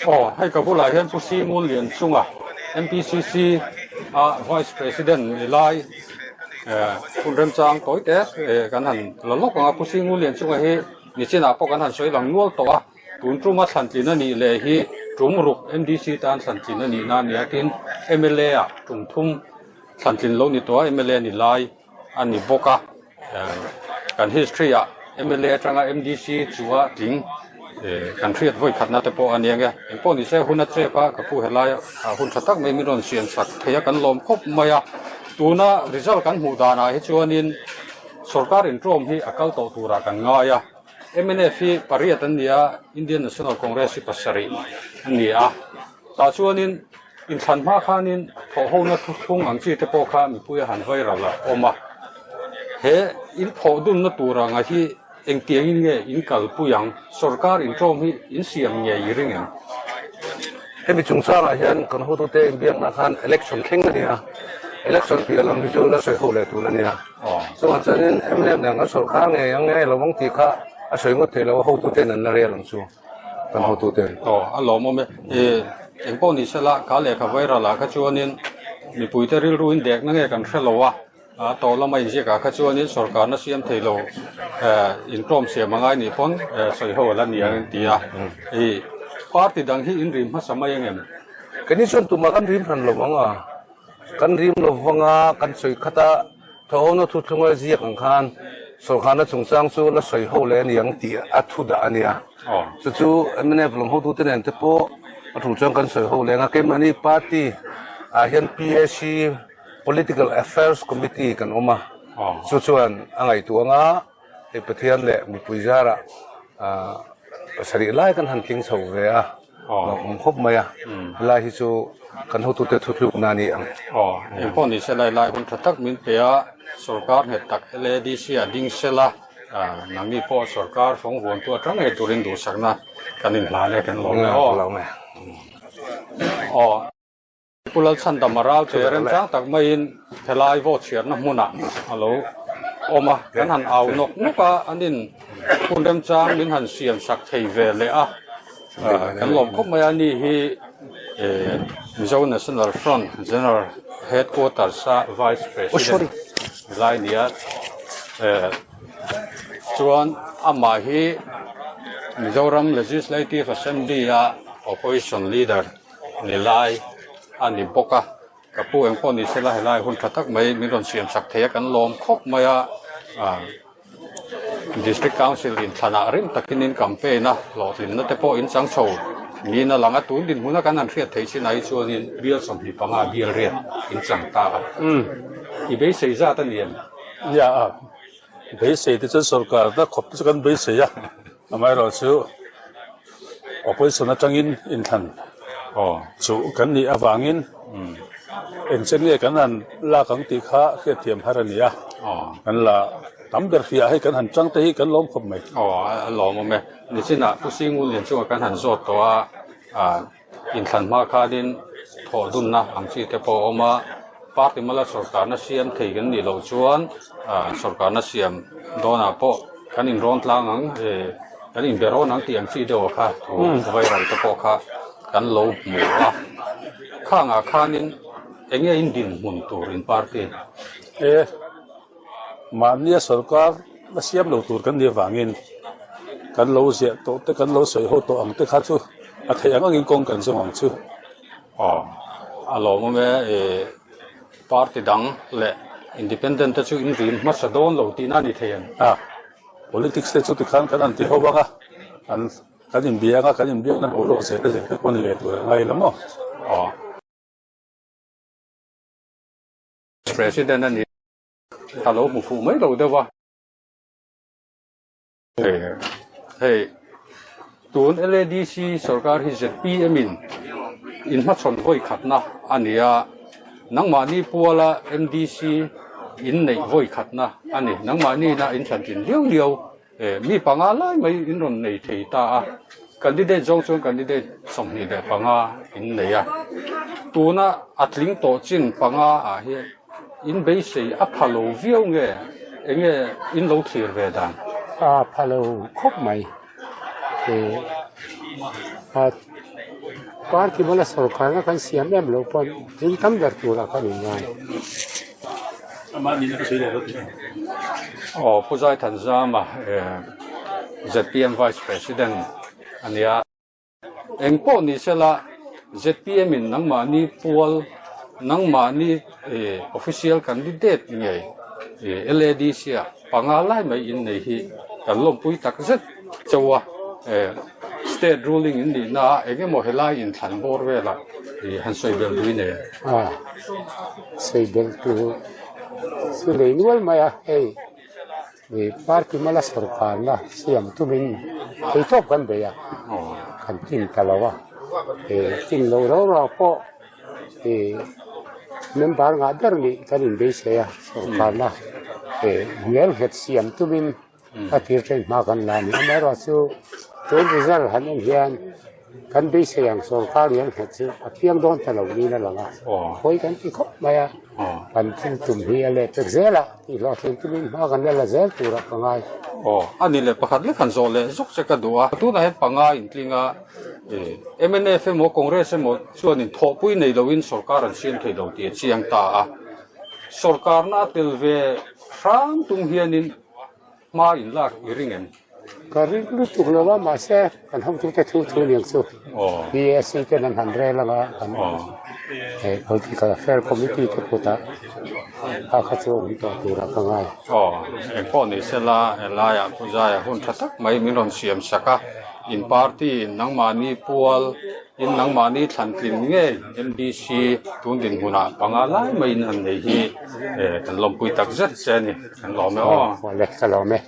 Aw, hei ka bulah hian Pu Simul Lianchunga, MPCC a Vice President ni lai hun remchang tawi te kan han la lawk ang a. Pu Simul Lianchunga hi nichinah pawh kan han sawi lang nual tawh a, tun tuma thlantlin a nih leh hi tum ruk MDC tan thlantlin a nihna a ni a, tin mla ah tum thum thlantlin lo ni tawh a, mla ni lai a ni bawk a, kan history ah mla atanga MDC chu a tling kan hriat vawi khatna te pawh a ni ang e. Engpawh ni se hun a chep a, ka pu helai ah hun tha tak mai min rawn siam sak thei a kan lawm khawp mai a, tuna result kan hmuh danah hi chuanin sorkar intawm hi a kal tawh turah kan ngai a, mnf hi pariat an ni a, Indian National Congress hi pasarih a ni a, tah chuanin Inthlan hma khanin thawhhona thuthlung ang chi te pawh kha mipui a han viral a awm a. He in thawh dunna tur anga hi engtiangin nge in kalpui ang? Sorkar intawm hi in siam ngei i ring em? Hemi chungchangah hian kan hotute inbiakna khan election thleng a ni a, election piah lam hi chu la sawi ho leh tur a ni a. Chuvang chuanin mnf nen kan sorkar ngei ang nge lo ang tih kha a sawi ngawt thei lo a, hotuten an la rel ang chu. Kan hotute. Aw, a lawmawm e. I engpawh ni sela, ka lehkha viral ah kha chuanin mipuite rilru in dekna nge kan hre lo a, a tawh lama inziak ah kha chuanin sorkarna siam thei lo intlawm siam a ngai nih pawn sawi ho a la ni ang ti a. I party dang hi in rim hmasa mai ang em? Keini chuan tumah kan rim hran lo ang a, kan rim lo vang a, kan sawi khat a, Thawhawna thuthlunga ziak ang khan sorkarna chungchang chu la sawi ho leh a ni ang tih a thu dah a nia. Chu chu mnf lam hotute nen te pawh a tul chuan kan sawi ho leng a. Keimahni party ah hian PAC, Political Affairs Committee, kan awm a, chu chuan a ngaihtuah anga hei Pathian leh mipui zarah pasarih lai kan han tling chho ve a. Lawmawm khawp mai a, helai hi chu kan hotute thutlukna a ni ang. Aw, engpawh ni se lai lai hun tha tak min pe a, sorkar nghet tak LADC ah ding sela, nangni pawh sorkar fawng vuantu atang ngei turin duhsakna kan inhlan e, kan lawm e aw. Aw. Pu Lalchhandama ral che remchang tak maiin helai vote chhiarna hmunah a lo awm a, kan han au nawk nawk a, an in hun remchang min han siam sak thei ve leh a, kan lawm khawp mai a, ni hi Mizo National Front General Headquarters a Vice President lai nia chuan amah hi Mizoram Legislative Assembly a Opposition Leader Ni lai a ni bawk a, ka pu eng pawh ni sela helai hun tha tak mai min rawn siam sak thei a kan lawm khawp mai a, ah District Council inthlanah rim takin in campaign a hlawhtlinna te pawh in chang chho niin a lang a, tun dinhmuna kan han hriat theih chin ah hi chuanin bial 25 bial riat in chang ta a, i beisei zat a ni em? Nia a, beisei te chuan sorkar na khawp te chu kan beisei a, amaherawhchu Opposition atangin inthlan chu kan nih avangin engchen nge kan han lak ang tih kha hriatthiam har a ni a, kan la tam ber hriah hei kan han tang te hi kan lawm khawp mai. Aw a lawmawm e. Nichinah Pu Singun Lian chungah kan han zawt tawh a, inthlan hma khanin thawhdunna ang chi te pawh a awm a, party mala sorkarna siam thei kan nih loh chuan sorkarna siam dawnah pawh kan inrawn tlang ang e kan inbe rawn ang tih ang chi deuh kha thu viral te pawh kha kan lo hmu a, khangah khanin eng nge in dinhmun tur in party? E, mahnia sorkar la siam lo tur kan nih avangin kan lo ziah tawh te kan lo sawi ho tawh ang te kha chu a theih ang angin kawng kan zawng ang chu. Aw, a lawmawm e, e party dang leh independent te chu in rim hmasa dawn lo tihna a ni thei ang. A, politics te chu tikhan kan han ti ho ang a, an kan inbiak a, kan inbiakna boruak zel te zel te pawh a ni ve tur a ngai lo maw? Aw. President a ni ka lo hmu fuh mai lo deuh a. Hei tun LADC sorkar hi zpm in in hmachhawn vawi khatna a ni a, nangmahni puala MDC in neih vawi khatna a ni. Nangmahni ina in thlan tlin liau liau mi panga lai mai in rawn nei thei ta a, candidate zawng chuan candidate 25 in nei a, tuna a tling tawh chin panga ah hian In beisei a pha lo viau nge eng nge in lo thlir ve dan? A pha lo khawp mai. A Party bula sorkarna kan siam em loh pawn thil tam ber turah kan inngai. Aw Pu Zaithanzama zpm Vice President a nia. Eng pawh ni sela zpm in nangmahni pual nangmahni official candidate ngei LADC ah panga lai mai in nei hi kan lawmpui tak zet chauh a. State ruling in nihna a eng emaw helai inthlan bawr velah han sawi belh dui nei a. A sawi belh tur chu nei nual mai a, hei party mala sorkarna siam tumin theihtawp kan bei a, kan tlin ta lo a, tlin lo rau rau pawh member ngah ber nih kan inbeisei a, sorkarna hmel nghet siam tumin. A tir ṭhen hma kan la a ni. Amaherawhchu tun result han en hian kan beisei ang sorkar lian nghet chu a piang dawn ta lo niin a lang a. Khawi kan ti khawp mai a, kan thil tum hi a leh pek zel a, tihhlawhtling tumin hma kan la la zel turah ka ngai. Aw, a ni leh pakhat lek han zawh leh zuk che ka duh a. Tunah hian panga intling a, mnf emaw Congress emaw chuanin thawhpui nei loin sorkar an siam thei lo tih a chiang ta a. Sorkarna a tel ve hram tum hianin hma in lak i ring em? Ka ring lutuk lo a, mahse kan hotute thu thu niang chu PAC ten an han rel anga kan Political Affair Committee te kutah kha kha chu awm tawh turah ka ngai. Aw, engpawh ni sela helaiah Pu Zaia hun tha tak mai min rawn siam sak a, in party in nangmahni pual In nangmahni thlantlin ngei MDC tun dinhmunah panga lai maiin an nei hi kan lawmpui tak zet che a ni. Kan lawm e aw. Awle, ka lawm e.